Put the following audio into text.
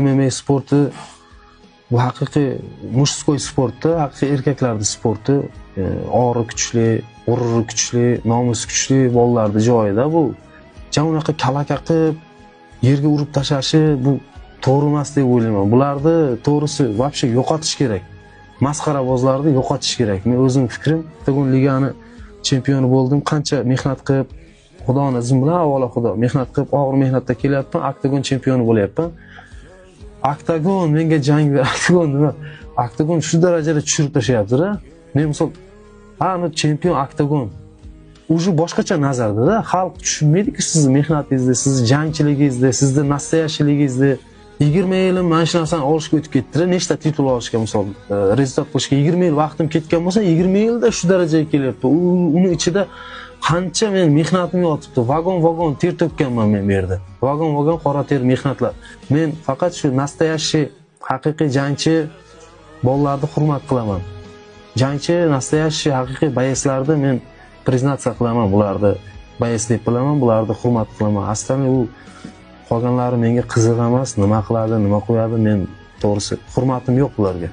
MMA sporti bu haqiqiy мужской sportda, haqiqiy erkaklarni sporti, ori kuchli, g'ururi kuchli, nomusi kuchli bolalarni joyida bu. Ja unaqa kalaka qilib yerga urib tashlashi bu to'g'ri emas deb o'ylayman. Bularni to'g'risi вообще yo'qotish kerak. Masxarabozlarni yo'qotish kerak. Men o'zim fikrim, Oktagon ligani chempioni bo'ldim. Qancha mehnat qilib, Xudoni izni bilan, avvalo Xudo, mehnat qilib, og'ir mehnatda kelyapman, Oktagon chempioni bo'lyapman. Oktagon menga jang ber, Oktagon nima? Oktagon shu darajada tushirib tashlayapti-da. Men misol, ha, chempion Oktagon. Уже boshqacha nazarda-da, xalq tushunmaydi-ku sizni mehnatingizni, sizni jangchiligingizni, sizni настоящий ligingizni. 20 yilim mana shu narsani olishga o'tib ketdi-da, nechta titul olishga misol, результат qilishga 20 yil vaqtim ketgan bo'lsa, 20 yilda shu darajaga kelyapti. Uni ichida qancha men mehnatim yotibdi, vagon-vagon ter to'kkanman men bu yerda. Vagon-vagon qora ter mehnatlar. Men faqat shu настоящий haqiqiy jangchi bolalarni hurmat qilaman. Jangchi, настоящий haqiqiy боец larni men признаться qilaman, bularni боец deb bilaman, bularni hurmat qilaman. Aslida u qolganlari menga qiziq emas, nima qiladi, nima qo'yadi, men to'g'risi hurmatim yo'q bularga.